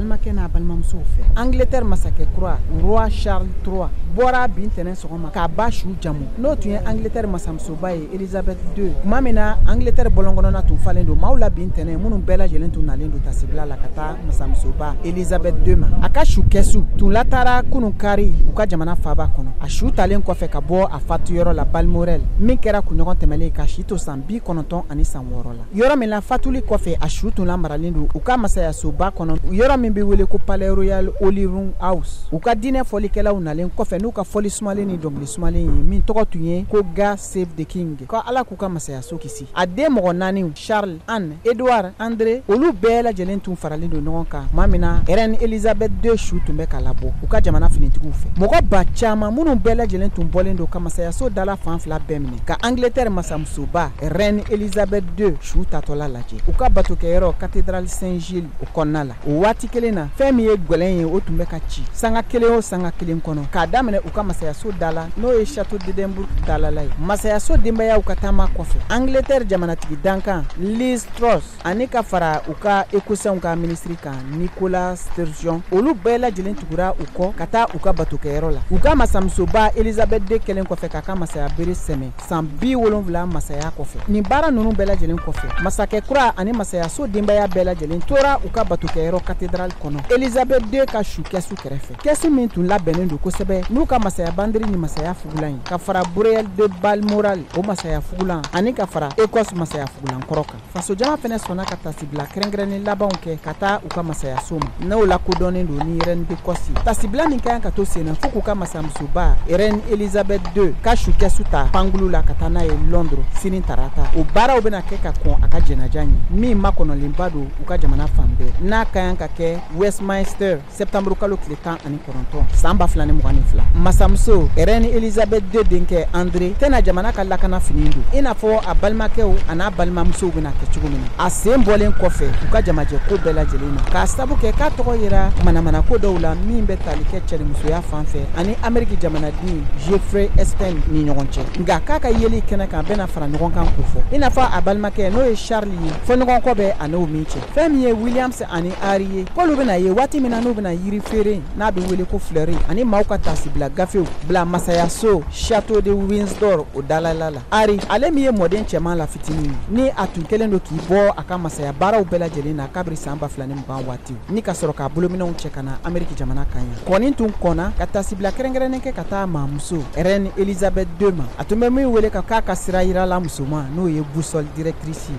balimakɛ n'a balimamusow fɛ. Angleterre masakɛ kura Roi Charles III bɔra bi ntɛnɛn sɔgɔma k'a ba su jamu, n'o tun ye Angleterre masamusoba ye Elizabeth II. Tuma min na Angleterre bɔlɔnkɔnɔna tun falen don maaw la bi ntɛnɛn, minnu bɛɛ lajɛlen tun nalen don tasibila la ka taa masamusoba Elizabeth II ma. A ka su kɛsu tun latara kunun kari u ka jamana faaba kɔnɔ. A su talen kɔfɛ ka bɔ a fatuyɔrɔ la Balmoral, min kɛra kunɲɔgɔn tɛmɛlen, ka si to san 96 la, yɔrɔ min na fatuli kɔfɛ a su tun lamaralen don u ka masayasoba kɔnɔ, yɔrɔ min bɛ wele ko Palais Royal Holyrood House. U ka diinɛ fɔlikɛlaw nalen kɔfɛ n'u ka fɔli sumalen ni dɔnkili sumalen ye, min tɔgɔ tun ye ko God Save the King, ko Ala k'u ka masayaso kisi. A den mɔgɔ naani, Charles, Anne, Edouard, André, olu bɛɛ lajɛlen tun faralen don ɲɔgɔn kan tuma min na Reine Elizabeth II su tun bɛ ka labɔ u ka jamana finitigiw fɛ. Mɔgɔ ba caman minnu bɛɛ lajɛlen tun bɔlen don ka masayaso dala fan fila bɛɛ minɛ ka Angleterre masamusoba Reine Elizabeth II su tatɔla lajɛ u ka batokɛyɔrɔ cathédrale Saint-Gilles o kɔnɔna la. O waati kelen na, fɛn min ye gwɛlɛn ye, o tun bɛ ka ci sanga kelen o sanga kelen kɔnɔ, k'a daminɛ u ka masayaso da la, n'o ye Château d'Édimbourg dalala ye. Masayaso denbayaw ka taama kɔfɛ, Angleterre jamanatigi dankan Liz Truss ani ka fara u ka Écossais ka minisiri kan Nicola Sturgeon, olu bɛɛ lajɛlen tugura u kɔ ka taa u ka batokɛyɔrɔ la. U ka masamusoba Elizabeth II kɛlen kɔfɛ k'a ka masaya bere sɛmɛ san 70 masaya kɔfɛ, nin baara ninnu bɛɛ lajɛlen kɔfɛ, masakɛ kura ani masayaso denbaya bɛɛ lajɛlen tora u ka batokɛyɔrɔ cathédrale kɔnɔ, Elizabeth II ka su kɛsu kɛrɛfɛ, kɛsu min tun labɛnnen don kosɛbɛ n'u ka masaya bandiri ni masaya fugulan ye, ka fara Brouille de Balmoral o masaya fugulan ani ka fara Écosse masaya fugulan kɔrɔ kan. Fasojama fɛnɛ sɔnna ka tasibila kɛrɛnkɛrɛnnen labanw kɛ ka taa u ka masayaso ma, n'o lakodɔnnen don ni Reine d'Écosse ye. Tasibila nin ka kan ka to sen na fo k'u ka masamusoba Reine Elizabeth II ka su kɛsu ta pankulu la ka taa n'a ye Londres sini tarata. O baaraw bɛna kɛ ka kɔn a ka jɛnaja ɲɛ, min makɔnɔlenba don u ka jamana fan bɛɛ, n'a ka kan ka kɛ Westminster septembre kalo tile 19 san 2022. Masamuso Reine Elizabeth II denkɛ André tɛna jamana ka lakana fini don i n'a fɔ a balimakɛw a n'a balimamusow bɛna kɛ cogo min na, a sen bɔlen kɔfɛ u ka jamajɛ ko bɛɛ lajɛlen na, k'a sabu kɛ k'a tɔgɔ yera manamana ko dɔw la min bɛ tali kɛ cɛnimusoya fan fɛ ani Ameriki jamanaden Jeffrey Epstein ni ɲɔgɔn cɛ. Nka k'a ka yeli kɛnɛ kan bɛna fara ɲɔgɔn kan k'o fɔ, i n'a fɔ a balimakɛ, n'o ye Charles ye, fɔɲɔgɔnkɔ bɛ a n'o min cɛ. Fɛn min ye Williams ani Harry ye, k'olu bɛna ye waati min na n'u bɛna yiri feere n'a bɛ wele ko fleur ani maaw ka tasibila gafew bila masayaso Château de Windsor o dalala la. Harry, ale min ye mɔden cɛman la fitinin ye, ni a tun kɛlen don k'i bɔ a ka masaya baaraw bɛɛ lajɛlen na kabiri san 2020 waati ni ka sɔrɔ k'a bolominɛnw cɛ ka na Ameriki jamana kan yan, kɔni tun kɔnna ka tasibila kɛrɛnkɛrɛnnen kɛ ka taa maamuso Reine Elizabeth II ma, a tun bɛ min wele ka k'a ka sira yirala musoman, n'o ye boussole directrice ye.